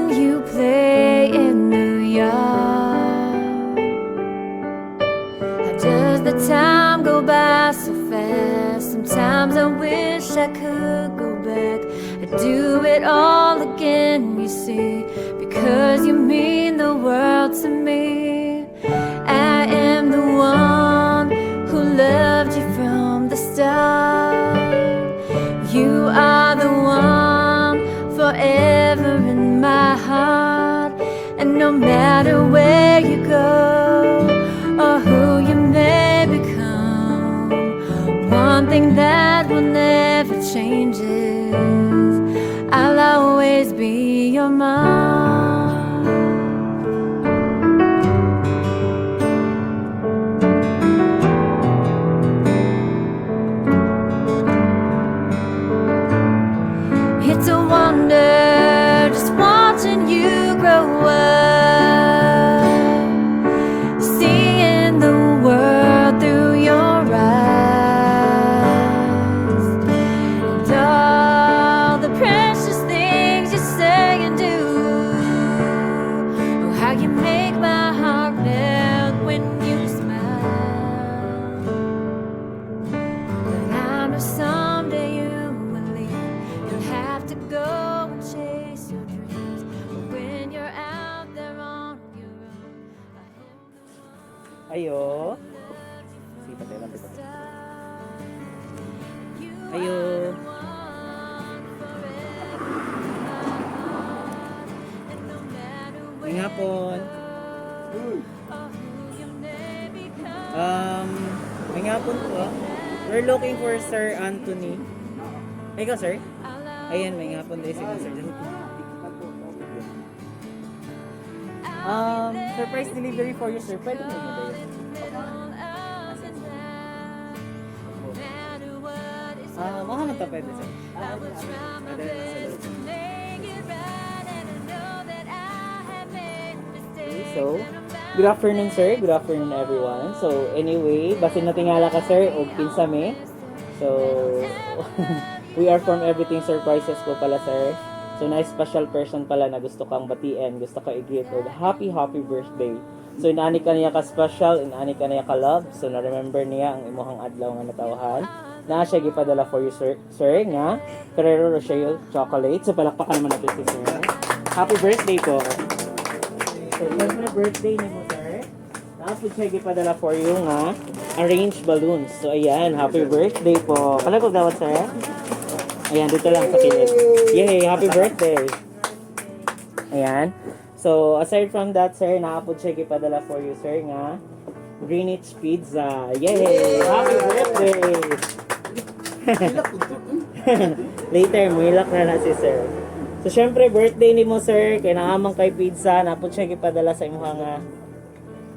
Watching you play in the yard. How does the time go by so fast? Sometimes I wish I could go back. I'd do it all again, you see, because you mean the world to me. I am the one who loved you from the start. You are the one forever in my heart. And no matter where you go or who you may become, one thing that will never change is I'll always be your mom. It's a wonder just watching you grow up, seeing the world through your eyes, and all the precious things you say and do. Oh, how you make my heart melt when you smile. But I know someday you will leave. You'll have to go and chase your dreams. But when you're out there on your own, I hope the one Ayo. who loved you Sige, from patay lang, the patay. start. You Ayo. are the one forever in my heart. And no matter where May hapon. you go or who you may become, May hapon po. We're looking for Sir Anthony. Ikaw, sir? I'll Ayan, may hapon din si Sir. Surprise delivery for you, sir. Pwede mo ba yun? Ah, baka man to pwede, sir. Pwede na sa loob. Okay, so, good afternoon, sir. Good afternoon, everyone. So, anyway, basin na tingala ka, sir, og kinsa mi. So, we are from Everything Surprises po pala, sir. So, na special person pala na gusto kang batiin, gusto ka i-greet og happy, happy birthday. So, inaani ka niya ka special, inaani ka niya ka love. So, na-remember niya ang imuhang adlaw nga natawhan. Na siya gipadala for you, sir, sir nga Ferrero Rocher chocolate. So, palakpakan naman natin si sir. Happy birthday po. So, syempre birthday ni mo, sir. Tapos siya gipadala for you nga arranged balloons. So, ayan, happy birthday po. Palagog dawat, sir. Ayan, dito lang sa kilid. Yay, happy birthday. Ayan. So, aside from that, sir, naapod siya gipadala for you, sir, nga Greenwich Pizza. Yay! Happy birthday! Later, muhilak na na si sir. So, syempre, birthday ni mo, sir. Kaya naamang kay pizza. Napod siya gipadala sa imuha nga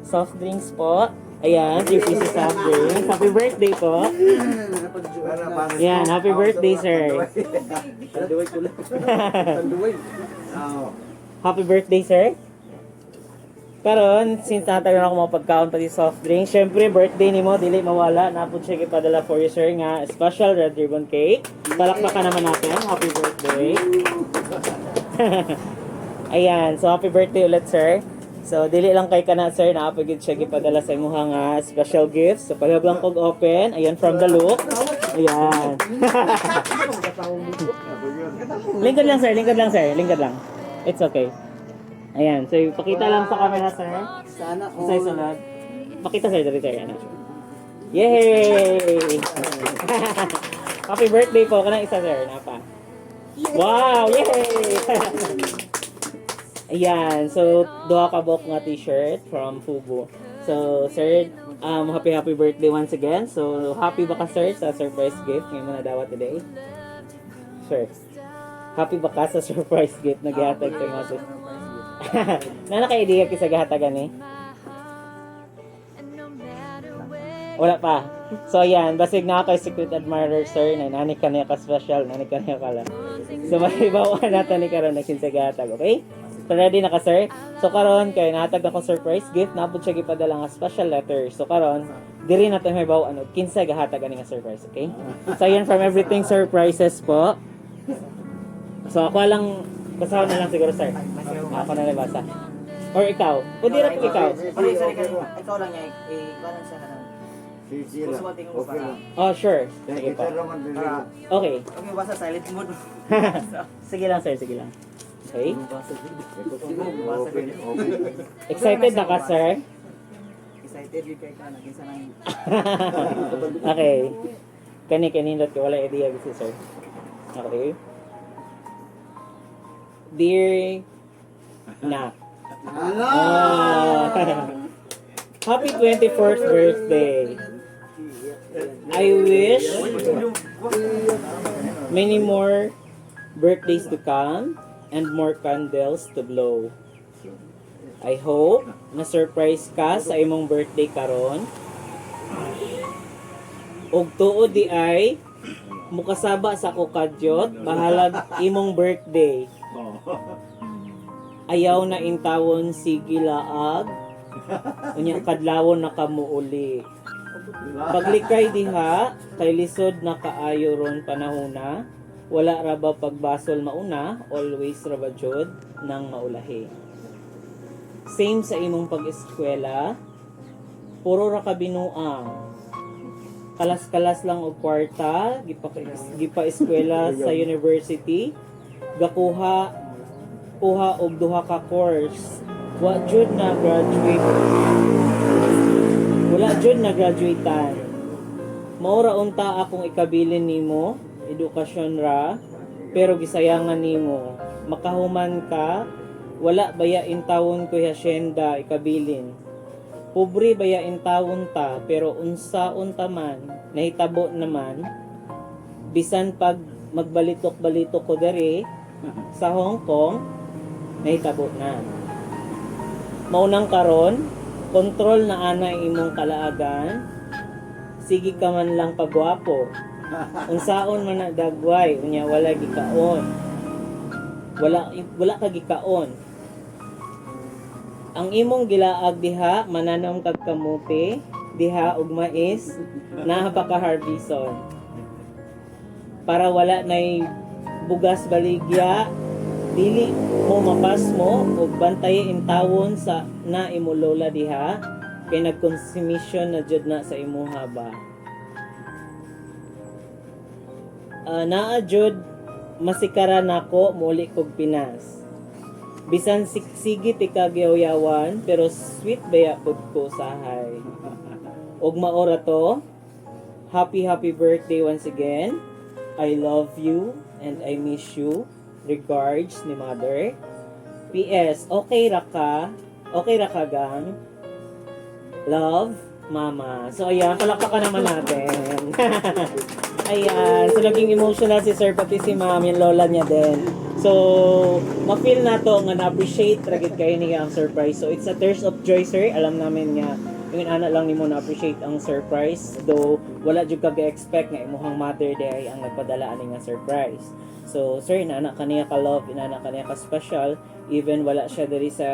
soft drinks po. Ayan, 3 pieces soft drinks. Happy birthday po. Yan, happy birthday, sir. Tanduay ko lang. Tanduay. Oo. Happy birthday, sir. Karon, since natagal ako mga pagkaon pati soft drink, syempre birthday ni mo dili mawala. Napod siya gipadala for you, sir, nga special red ribbon cake. Palakpakan naman natin. Happy birthday. Ayan, so happy birthday ulit, sir. So dili lang kay kana, sir, naapod gid siya gipadala sa imuha nga special gift. So palihog lang kog open. Ayan, from the look. Ayan. Lingkod lang, sir, lingkod lang, sir, lingkod lang. It's okay. Ayan, so ipakita lang sa camera, sir. Sana Isa all. sunod. Pakita, sir, dali, sir. Ano? Yay! Happy birthday po. Kanang isa, sir. Napa. Wow! Yay! Ayan. So, duha ka buok nga t-shirt from Fubu. So, sir, happy happy birthday once again. So, happy ba ka, sir, sa surprise gift ngayon mo nadawat today? Sir, happy ba ka sa surprise gift na gihatag sa mga sis? Nana kay idea kisa gihatagan eh? Wala pa. So ayan, basig na kay secret admirer, sir, na nani ka niya ka special, nani ka niya ka lang. So mahibaw natin ni karon na kinsa gihatag, okay? So ready na ka, sir? So karon kay nahatag na kong surprise gift, napud siya gipadala nga special letter. So karon diri natin mahibaw ano kinsa gahatag ani nga surprise, okay? So ayan, from Everything Surprises po. So ako lang, basahan na lang siguro, sir. Ako na nabasa. Or ikaw. Pwede ra po ikaw. Sorry, sorry, ikaw lang niya. Eh, ikaw lang siya na lang. Sige lang. Gusto mo Okay lang. Oh, sure. Kaya Sige po. kita raman dili. Para, Okay. okay, basta silent mode. Sige lang, sir, sige lang. Okay. Open, open. Excited na ka, sir? Excited yun kay ka na. Kinsa nang Okay. Kani kanindot ko wala idea si sir. Okay. Dear Nak. Ah. Happy 24th birthday. I wish many more birthdays to come and more candles to blow. I hope na surprise ka sa imong birthday karon. Og tuod di ay mukasaba sa ko kadyot bahalag imong birthday. Ayaw na intawon sige laag. Unya kadlawon na kamo uli. Paglikay diha kay lisod na kaayo ron panahona. Wala ra ba pagbasol mauna, always ra ba jud nang maulahi. Same sa imong pag-eskwela, puro ra ka binuang. Kalas-kalas lang og kwarta, gipa eskwela sa university, gakuha kuha og duha ka course. Wa jud na graduate. Wala jud na graduatean. Mao ra unta akong ikabilin nimo, edukasyon ra, pero gisayangan nimo. Makahuman ka, wala baya intawon ko hasyenda ikabilin. Pobre baya intawon ta, pero unsa unta man, nahitabo naman. Bisan pag magbalitok-balitok ko diri sa Hong Kong, nahitabo na. Maunang karon, kontrol na ana imong kalaagan. Sige ka man lang pagwapo. Unsaon man na dagway, unya wala gikaon. Wala wala ka gikaon. Ang imong gilaag diha mananom kag kamuti, diha og mais, naa pa ka harbison. Para wala nay bugas baligya, dili mo mapas mo og bantay intawon sa na imo lola diha kay nagkonsumisyon na jud na sa imuha ba. Ah, naa jud masikara nako muli kog Pinas. Bisan sige ti kagyaw-yawan pero sweet baya pud ko sahay. Og maora to. Happy, happy birthday once again. I love you and I miss you. Regards ni Mother. PS, okay ra ka? Okay ra ka, gang? Love, Mama. So ayan, palakpakan naman natin. Ayan, so naging emotional si Sir pati si Ma'am, yung lola niya din. So, ma-feel na to nga na-appreciate ra gid kayo niya ang surprise. So, it's a tears of joy, sir. Alam namin nga yung ana lang nimo na-appreciate ang surprise. Though, wala jud ka ga-expect nga imuhang mother day ang nagpadala ani nga surprise. So, sir, inaana ka niya ka love, inaana ka niya ka special. Even wala siya diri sa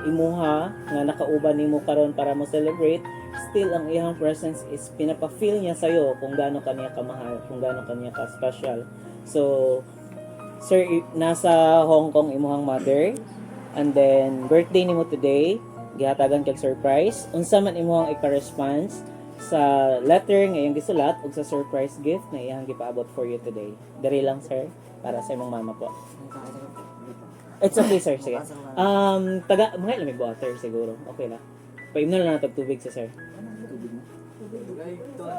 imuha nga nakauban nimo karon para mo celebrate, still ang iyang presence is pinapa-feel niya sa'yo kung gaano ka niya kamahal, kung gaano ka niya ka special. So, sir, nasa Hong Kong imuhang mother and then birthday nimo today, gihatagan kag surprise. Unsa man imuhang ika-response sa letter nga iyang gisulat ug sa surprise gift na iyang gipaabot for you today? Diri lang, sir, para sa imong mama po. It's okay, sir, sige. Taga mga lamig water siguro. Okay lang. Paimnon na lang nato og tubig sa sir.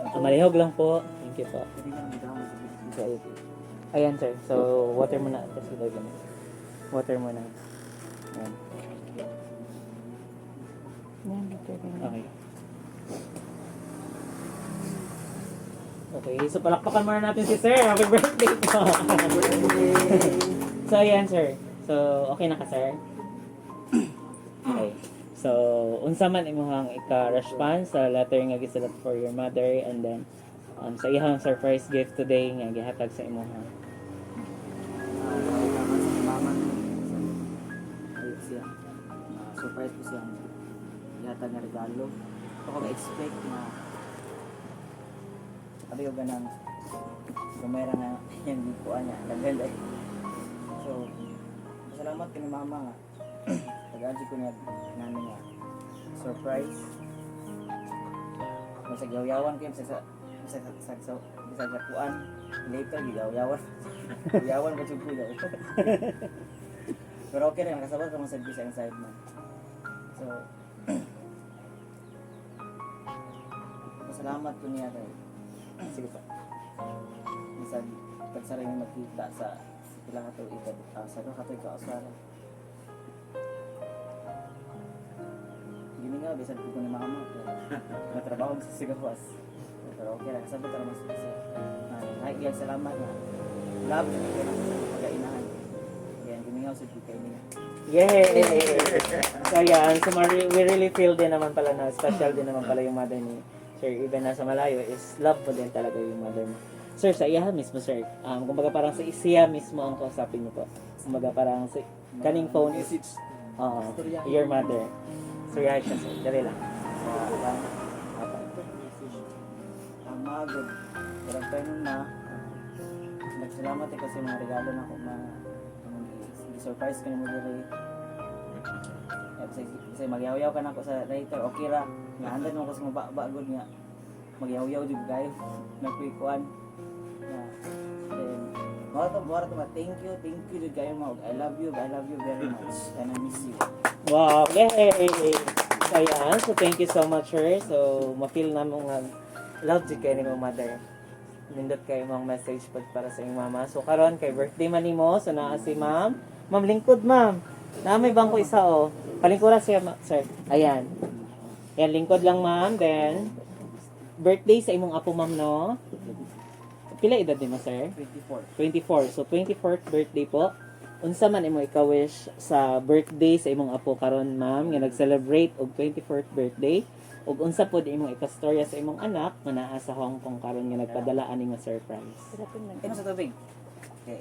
Ah, malihog lang po. Thank you po. Okay. Ayan, sir. So, water muna. Kasi ganun. Water muna. Ayan. Okay. Okay, so palakpakan muna natin si sir. Happy birthday po. So, ayan, sir. So, okay na ka, sir? Okay. So, unsa man imong ika-response sa letter nga gisulat for your mother and then sa iyang surprise gift today nga gihatag sa imuha? Salamat sa mama. Ayun siya. Surprise ko siya. Yata nga regalo. Ako ka-expect na sabi ko ganang gamay ra nga yung gikuan niya. Daghan eh. So, salamat. Salamat kay mama nga. Pag-adyo ko niya nani nga surprise. Masag yaw-yawan kayo sa sa kuan later giyaw-yawan. Yawan ko jud ko yaw. Pero okay na, nakasabot ka man sa sa inside man. So pasalamat ko niya kay Sige po. bisag tagsaray nga magkita sa pila ka tuig, sa duha ka tuig ka usara. Gini nga bisag ko ni mama pero natrabaho sa sigawas. Pero okay ra, kasabot ra mas kasi. Ay, iyang salamat nga. Love kay na sa pagainahan. Yan gimingaw sa kay niya. Yay! So ayan, so we really feel din naman pala na special din naman pala yung mother ni Sir. Even nasa malayo is love mo din talaga yung mother mo. Sir, sa iya mismo, sir. Kumbaga parang sa siya mismo ang kausapin niyo po. Kumbaga parang sa kaning phone is your mother. So yeah, siya, sir. Dali lang. Sa ulan. Apa. Ama, good. Good afternoon, ma. Nagsalamat eh kasi mga regalo na ako, ma. Gi-surprise ko ni mo diri. Eh, bisag magyaw-yaw ka na ako sa later, okay ra. Nga andan mo ko sa mababa good nga. Magyaw-yaw jud kayo. Nagkuikuan. Yeah. Then, mora to ma, thank you jud kayo ma. I love you very much. And I miss you. Wow! Yay! So, ayan. So, thank you so much, sir. So, ma-feel na mo nga love jud kayo ni mong mother. Nindot kayo mong message pag para sa iyong mama. So, karon kay birthday man nimo. So, naa si ma'am. Ma'am, lingkod, ma'am. Naa may bangko isa, oh. Palingkura siya, sir. Ayan. Ayan, lingkod lang, ma'am. Then, birthday sa imong apo, ma'am, no? Pila edad ni mo, sir? 24. 24. So, 24th birthday po. Unsa man imo ika-wish sa birthday sa imong apo karon, ma'am, nga nag-celebrate og 24th birthday, ug unsa pod imong ikastorya sa imong anak nga naa sa Hong Kong karon nga nagpadala ani nga surprise? Ano sa tubig? Okay.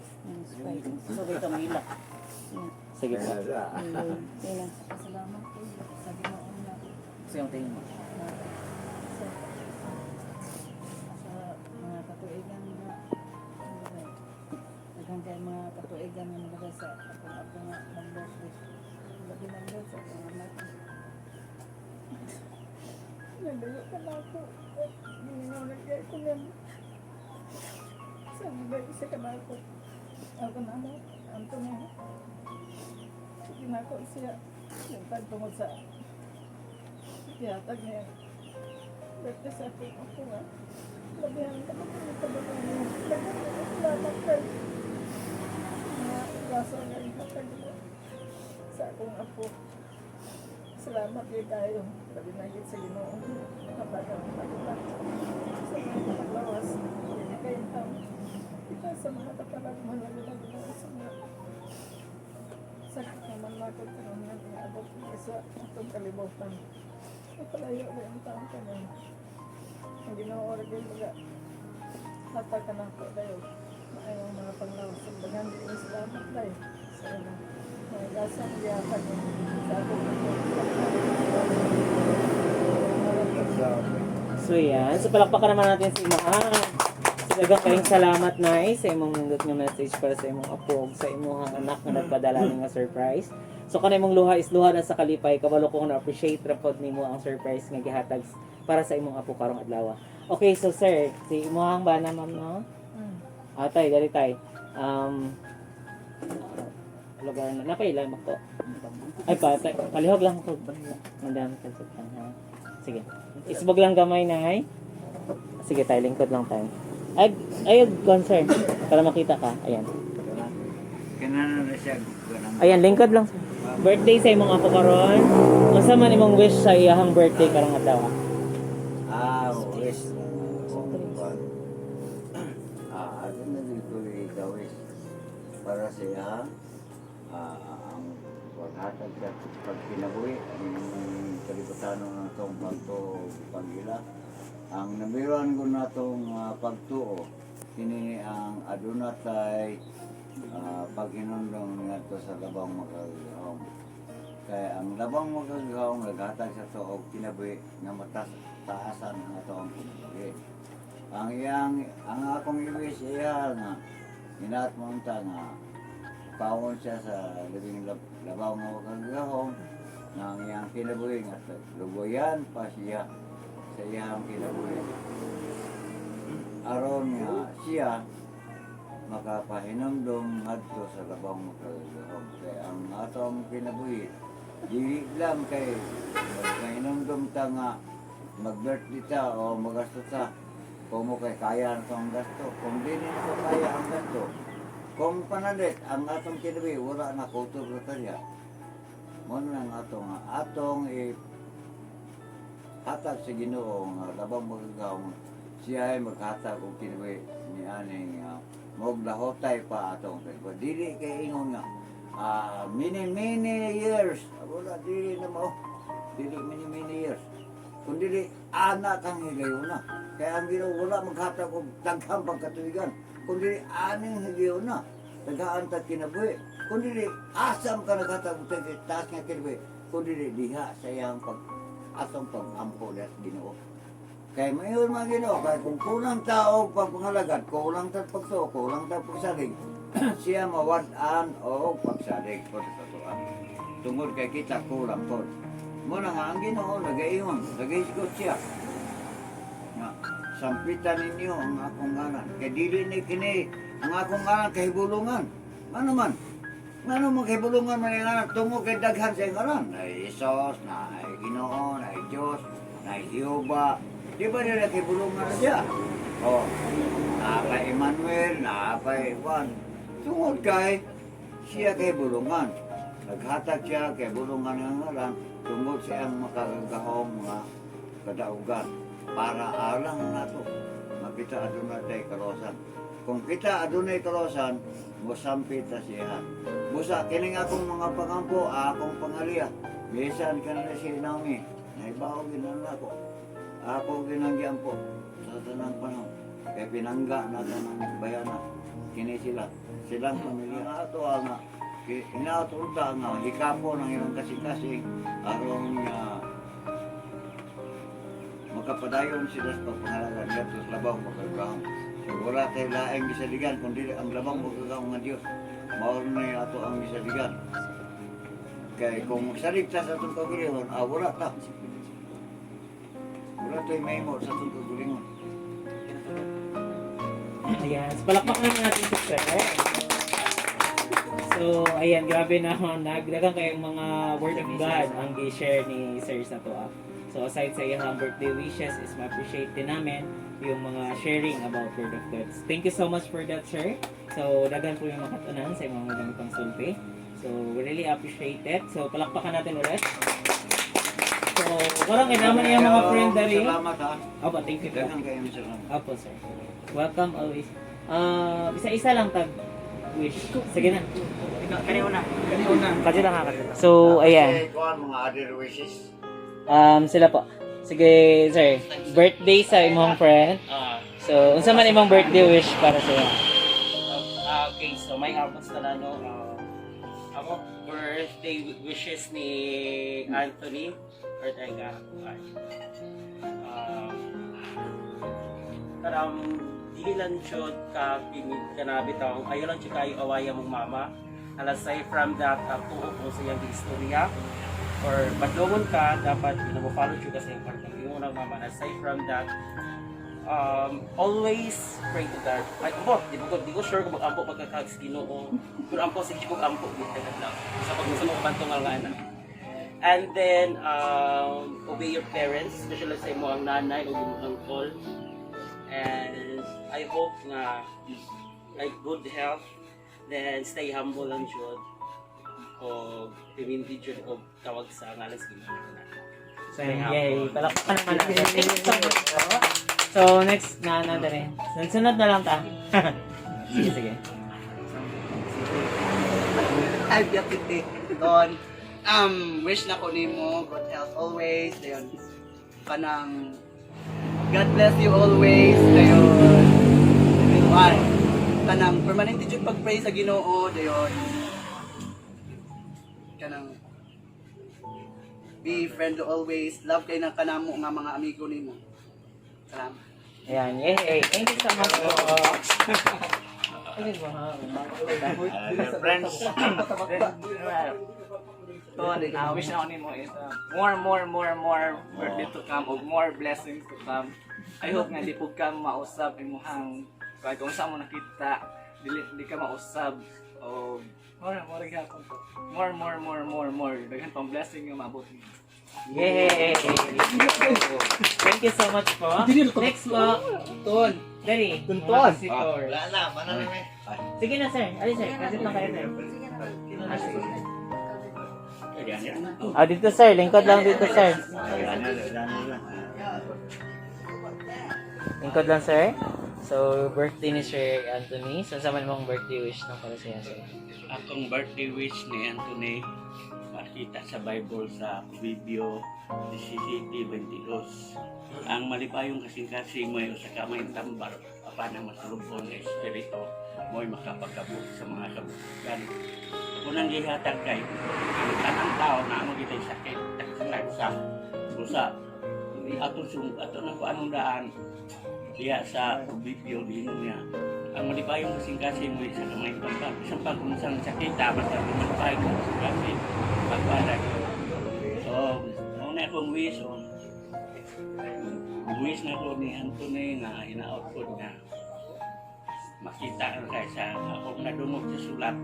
So, ito mahila. Sige po. Salamat po sa Ginoo na So, yung tingin mo. sa sa mga katuigan nga ano ba, daghan kay mga katuigan nga nabagay sa akong apo nga mag-birthday. Labi na ba sa akong anak. Nagdayo ka na ako. Giningaw na kaya ko yan. Sa nagdayo sa kanako. Ako na mo, Anthony. Ginako siya. Yung tungod sa gihatag niya. Birthday sa akong apo nga. Labihan ka ba kung ikabalan niya? Daghan salamat kay mga kaso nga ihatag mo sa akong apo. Salamat kay kayo. Labi na gid sa Ginoo. Nakabagal ang pagkita. Sa mga paglawas. Hindi kayo tam. Kita sa mga kapalag mo labi na Ginoo sa mga sakit naman makot karon nga niabot ni sa atong kalibutan. Napalayo na yung taong kanon. Ang Ginoo ra gyud maga hatag ka nako dayo. Maayong mga panglawas. Ang daghan din salamat dayo sa imong mga gasang gihatag sa akong apo. So yan. So palakpakan naman natin si ma'am. So daghang kayong salamat, Nay, sa imong nindot nga message para sa imong apo ug sa imong anak nga nagpadala ni nga surprise. So kanay imong luha is luha na sa kalipay, kabalo ko na appreciate ra pod nimo ang surprise nga gihatag para sa imong apo karong adlaw. Okay, so sir, si imong bana, ma'am, no? Atay, dali tay. Lugar na napailan mo ko. Ay pa, tay, palihog lang ko. Madam ka sa ha. Sige. Isbog lang gamay na ay. Sige tayo, lingkod lang tayo. Ay, ay, concern. Para makita ka. Ayan. Kinana na siya. Ayan, lingkod lang. Sir. Birthday sa imong apo karon. Unsa man imong wish sa iyahang birthday karong adlaw? Wish. Ano na dito ikaw-wish? Para siya, ang paghatag sa pagkinabuhi, ang kalibutan ng itong pagtuo pagila. Ang namiran ko na itong pagtuo, kini ang aduna tay paghinundong ngadto sa labang makagagahom. Kaya ang labang makagagahom naghatag sa tuog kinabuhi nga matas taasan ang atong kinabuhi. Ang iyang ang akong iwis iya nga inaat mo unta nga Paon siya sa labing labaw nga makagagahom nga ang iyang kinabuhi nga lubuyan pa siya sa iyang kinabuhi aron nga siya makapahinumdum ngadto sa labaw makagagahom. Kay ang atong kinabuhi dili lang kay magpahinumdum ta nga mag-birthday ta o magasto ta kung mo kay kaya na ang gasto. Kung dili na to kaya ang gasto, kung panalit ang atong kinabuhi, wala na, kutob ra ta diha. Mo na ang atong atong i hatag sa Ginoo nga labang magagahom, siya ay maghatag og kinabuhi ni aning moglahotay pa atong kinabuhi. Dili kay ingon nga many many years, wala, dili na mao, dili many many years, kun dili ana kang higayuna. Kaya ang Ginoo wala maghatag og daghang pagkatuigan kun dili aning higayuna tagaan tag kinabuhi, kun dili asam ka naghatag og taas nga kinabuhi kun dili diha sa iyang pag atong pag-ampo sa Ginoo. Kay mayon mga Ginoo, kay kung kulang tao pagpangalagad, kulang ta pagtuo, kulang ta pagsalig, siya mawad-an o pagsalig po sa katuan. Tungod kay kita kulang po. Muna nga ang Ginoo nagaingon, nagahisgot siya. Nga, sampitan ninyo ang akong ngalan. Kay dili ni kini ang akong ngalan kahibulungan. Ano man? Ngano man kahibulungan man ang ngalan tungod kay daghan sa ngalan. Na Jesus, na Ginoo, na Diyos, na Jehova. Di ba nila kahibulungan na siya? Oh, naa kay Emmanuel, naa kay Juan. Tungod kay siya kay bulungan. Naghatag siya kay bulungan ng ngalan tungod sa iyang makagagahom nga kadaugan para alang nato makita adunay tay karosan. Kung kita adunay karosan, mosampit ta siya. Busa kining akong mga pangampo, akong pangaliya. Bisan ka na si Naomi, naibaw ginan ako. Ako ginanggiampo sa tanang panahon. Kay pinangga na tanang bayana. Kini sila, silang pamilya. Nga ato nga, inaato unta nga, hikapo ng ilang kasing-kasing aron nga makapadayon sila sa pagpangalagan ngadto sa labaw makagagahom. So wala tay laing gisaligan kundi ang labaw makagagahom nga Dios. Mao na ato ang gisaligan. Kay kung magsalig ta sa atong kaugalingon, wala ta. Wala tay mahimo sa atong kaugalingon. Ayan. So, palakpak naman natin si Sir. So, ayan, grabe na nagdagan kayong mga word of God ang gi-share ni Sir sa to. So, aside sa iyang birthday wishes, is ma-appreciate din namin yung mga sharing about word of God. Thank you so much for that, sir. So, daghan po yung makatunan sa imong mga pangsulti. So, we really appreciate it. So, palakpakan natin ulit. So, parang kay naman yung mga friend dali. Salamat ha. Opo, thank you po. Daghang kayong salamat. Opo, sir. Welcome always. Ah, isa-isa lang tag wish. Sige na. Kani una. Kani una. Kadyo lang ha, kadyo lang. So, ayan. Kasi kuan mga other wishes. Sila po. Sige, sir. Birthday sa imong friend. So, unsa man imong birthday wish para sa iyo? Okay, so may hapon sa no. Ako, birthday wishes ni Anthony Ortega. Karam dili lang jud ka pingid kanabi taong ayo lang jud kayo awaya mong mama. And aside from that, tuo ko sa iyang istorya or badlongon ka, dapat mo follow jud ka sa iyang partner yung unang mama. And aside from that, always pray to God. Ay, ampo, di ko sure kung mag-ampo pagkakag sa Ginoo. Pero ampo, sige kong ampo, di ka lang. Sa pag gusto mo kabantong nga anak. And then, obey your parents, especially sa imo ang nanay o imong uncle. And I hope nga, like, good health, then stay humble lang jud. O pimindi jud og tawag sa ngalan sa Ginoo. So, yay. Palakpakan naman natin. Thank you so much po. So, next na na dali. Sunod na lang ta. Sige, sige. Ay, beauty. Don. Wish na ko nimo good health always. Dayon. Kanang God bless you always. Dayon. Why? Kanang permanente jud pag-pray sa Ginoo dayon. Kanang be friendly always. Love kay nang kanamo nga mga amigo nimo. Salamat. Ayan, yay. Thank you so much po. Friends. Ton, wish na ako nimo is more, more, more, more birthday to come o more blessings to come. I hope nga di pud ka mausab imuhang kay kung sa mo nakita, dili di ka mausab o more, more gyapon to. More, more, more, more, more. Daghan pang blessing nga maabot nimo. Yay! Thank you so much po. Next po. Ton. Dali. Tunton. Mga visitor. Wala na, mana na may. Sige na, sir. Ali, sir. Kasit lang kayo, sir. Ah, dito, sir. Lingkod lang dito, sir. Lingkod lang, sir. So, birthday ni Sir Anthony. So, sa man mong birthday wish ng para sa iya, sir? Akong birthday wish ni Anthony, makita sa Bible sa Proverbio 17:22. Ang malipayong kasing-kasing may usa ka may tambal apan ang masulubon nga espiritu mo'y makapagkabot sa mga kabutugan. Unang gihatag kay ang tanang tao na amo kitay sakit tagsa busa ato sung ato na ko anong daan diya sa Proverbio dinon niya ang malipayong kasing-kasing mo isa kamay pagpag isang pag unsang sakita basta malipayong kasing-kasing pagpalag. So mao na akong wish, oh. Wish na ko ni Anthony nga hinaot ko nga makita na kay sa akong nadungog sa sulat,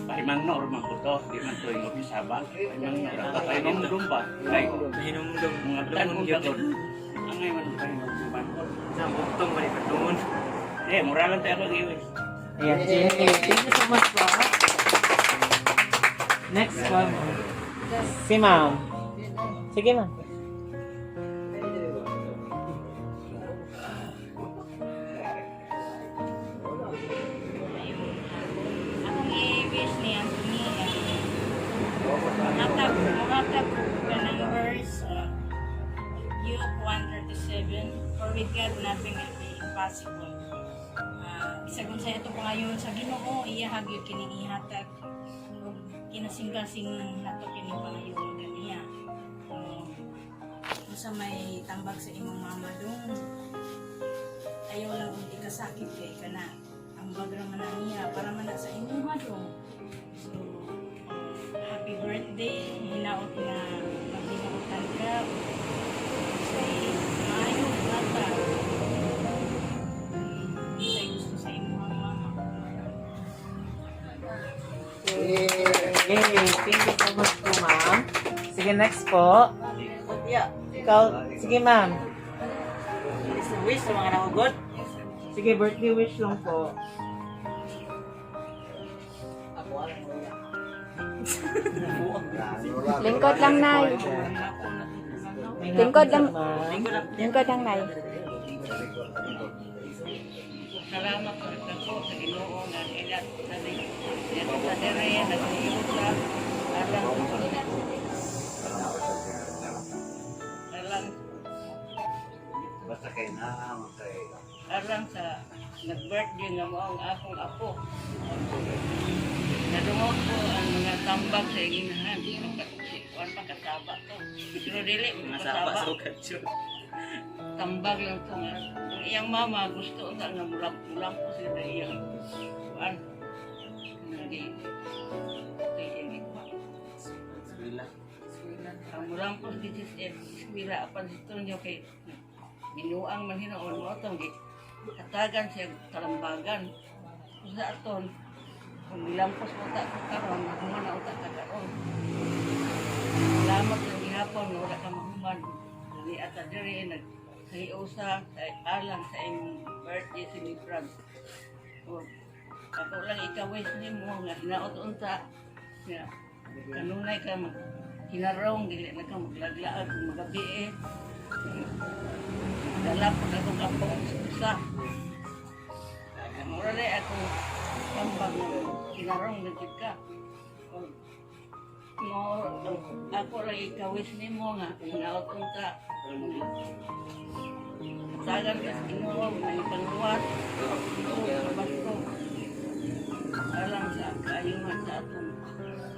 pahimangno ra man ko to, di man to ingon isaba, pahimangno ra, pahimangno ba kay Hinumdum. mga tanong gyud angay man pahimangno man ko Sa bugtong balik dungon. eh mura lang tayo akong i-wish. Ayan, Jay. Thank you so much po. Next one. Si ma'am. Sige, ma'am. Akong i-wish ni Anthony, muhatag ka ng verse, Luke 1:37, "For with God nothing will be impossible." Bisag unsa ato pangayon sa Ginoo, iya gyud kining ihatag ug kinasing-kasing nato kining pangayon kaniya. Unsa may tambag sa imong mama dong, ayaw lang og ikasakit kay kana ambag ra man ang iya para man na sa imuha dong. So happy birthday, hinaot nga maghinautan ka say maayo bata say gusto sa imuhang mama. Yay! Thank you so much po, ma'am. Sige, next po. Ikaw, sige, ma'am. Wish sa mga nahugot. Sige, birthday wish lang po. Lingkod lang, Nay. Lingkod lang. Ma'am. Lingkod lang, Nay. Salamat sa dako sa Ginoo nga ilat sa sa dere naghiusa alang alang Basta kay na kay alang sa nag-birthday nga mao ang akong apo. Nadungog ko ang mga tambag sa inginahan. Kuan pa kasaba to. Pero dili Mga saba kasaba. sa kadyo. Tambag lang to nga. Ang iyang mama gusto unta nga mulam ko sila iyang kuan. Nagi kay iyang ikuha. Eskwela. Ang mulampos dito sa eskwela apan si Tonyo kay binuang man hinoon mo atong gi hatagan siya talambagan. Sa aton kung nilampos mo ta ka karon, mahuman na uta ka karon. Salamat sa gihapon nga wala ka mahuman. Dili ata diri nag sa sa alang sa imong birthday celebrant. O, ako lang ikaw-wish nimo nga hinaot unta nga kanunay ka mag hinarong dili na ka maglaglaag kung magabi eh. Dala po na akong apo usa. Mura na ako tambag nga hinarong na jud ka. O, mo ako lang ikawis nimo nga hinaot unta. Sagan ka sa Ginoo may pangluwas. Basto. Alang sa kaayuhan sa atong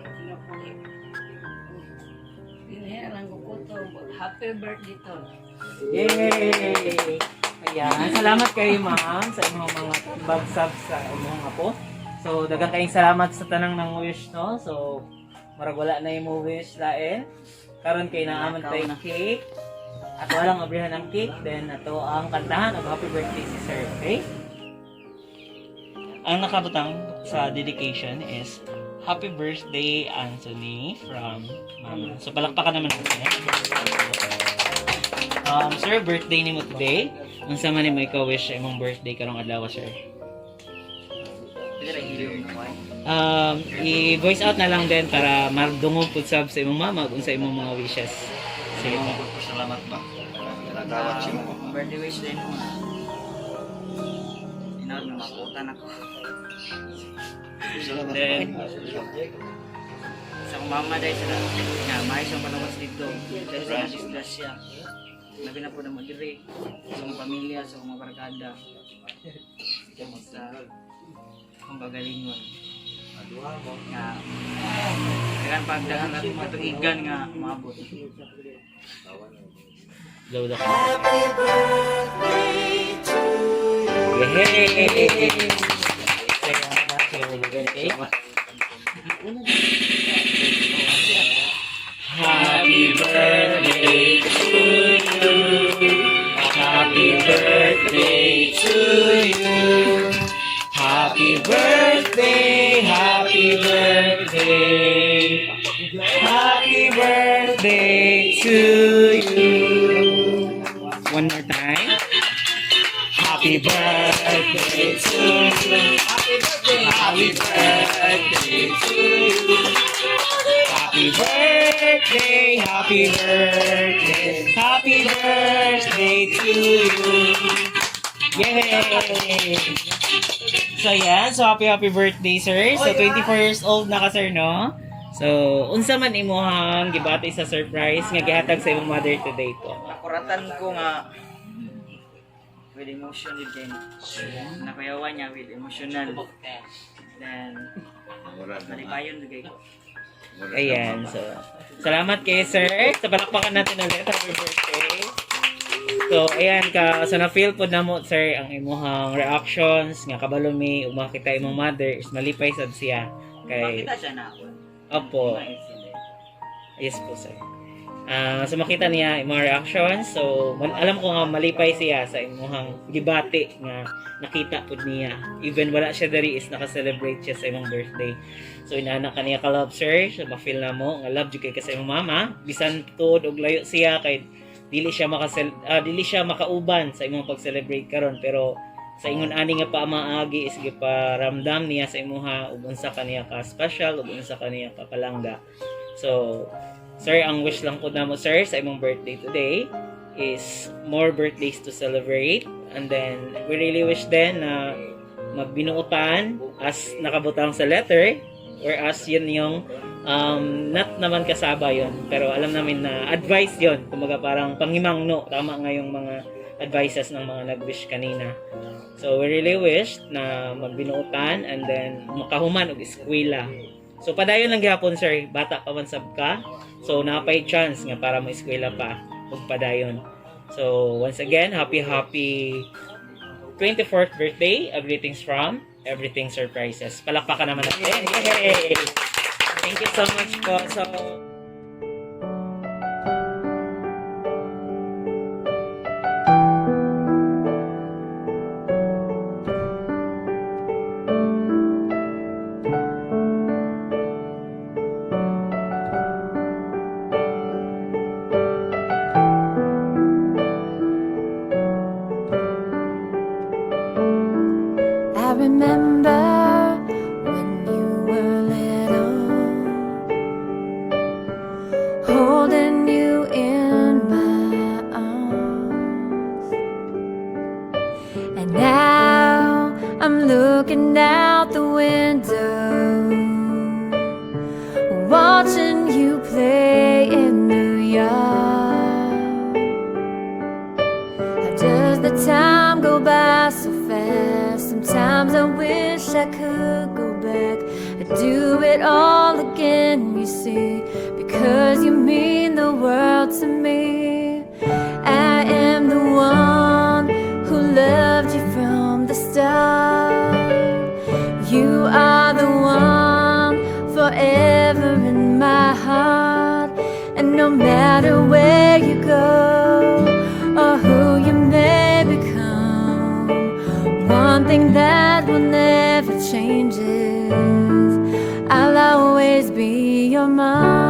kinabuhi. Dinhi lang ko to. Happy birthday to. Yay! Ayan, salamat kay ma'am sa imong mga bagsab sa imong apo. So, daghang kayong salamat sa tanang ng wish, no? So, marag wala na imo wish lain. Karon kay naaman tay cake. At walang abrihan ang cake, then ato ang kantahan og happy birthday si sir, okay? Ang nakabutang sa dedication is "Happy Birthday Anthony from Mama." So palakpakan naman natin. Sir, birthday nimo today. Unsa man nimo ikaw wish sa imong birthday karong adlaw, sir? I-voice out na lang din para madungog pud sab sa imong mama kung sa imong mga wishes. Sige po. Salamat ba? Natawat siya mo. Birthday wish din mo. Inaon na makutan ako. Salamat. Then, Sa akong mama dahil sa nga maayos ang panawas dito. Dahil sa disgrasya. Labi na po na mo diri sa akong pamilya, sa akong mga barkada. Sa akong kagalingon. Nga dagan pag dagan natin mga tuigan nga maabot. Load ako. Happy birthday to you. Yay! Happy birthday to you. Happy birthday to you. Happy birthday, happy birthday. Happy birthday to you. One more time. Happy birthday to you. Happy birthday. Happy birthday to you. Happy birthday, happy birthday, happy birthday to you. Yay! So yan, so happy happy birthday, sir. So 24 years old na ka, sir, no? So unsa man imuhang gibati sa surprise nga gihatag sa imong mother today po? Nakuratan ko nga with emotion din kay nakuyawan niya with emotional. Then malipayon jud kay ko. Ayan, so salamat kay sir. Sa palakpakan natin ulit. Happy birthday. So, ayan ka. So, na-feel po na mo, sir, ang imuhang reactions, nga kabalo mi, ug makita imong mother, is malipay sad siya. Kay, Makita siya na ako. Opo. Yes po, sir. Ah, so makita niya imong reactions. So, alam ko nga malipay siya sa imuhang gibati nga nakita pud niya. Even wala siya diri is naka-celebrate siya sa imong birthday. So inana ka niya ka love, sir. So ma-feel na mo nga love jud kay ka sa imong mama. Bisan tuod og layo siya kay dili siya makauban sa imong pag-celebrate karon, pero sa ingon ani nga pamaagi is giparamdam niya sa imuha ug unsa kaniya ka special ug unsa kaniya ka palangga. So, sir, ang wish lang ko namo, sir, sa imong birthday today is more birthdays to celebrate. And then, we really wish then na magbinuotan as nakabutang sa letter, whereas yun yung not naman kasaba yun. Pero alam namin na advice yun. Kumbaga parang pangimangno. Tama nga yung mga advices ng mga nag-wish kanina. So, we really wish na magbinuotan and then makahuman og eskwela. So padayon lang gihapon, sir, bata pa man sab ka. So napay chance nga para mo eskwela pa ug padayon. So once again, happy happy 24th birthday. A greetings from Everything Surprises. Palakpakan naman natin. Yay! Thank you so much po. So I remember when you were little, holding you in my arms. And now I'm looking out the window, watching you play in the yard. How does the time go by so fast? Sometimes I wish I could go back. I'd do it all again, you see, because you mean the world to me. I am the one who No matter where you go or who you may become, one thing that will never change is I'll always be your mom.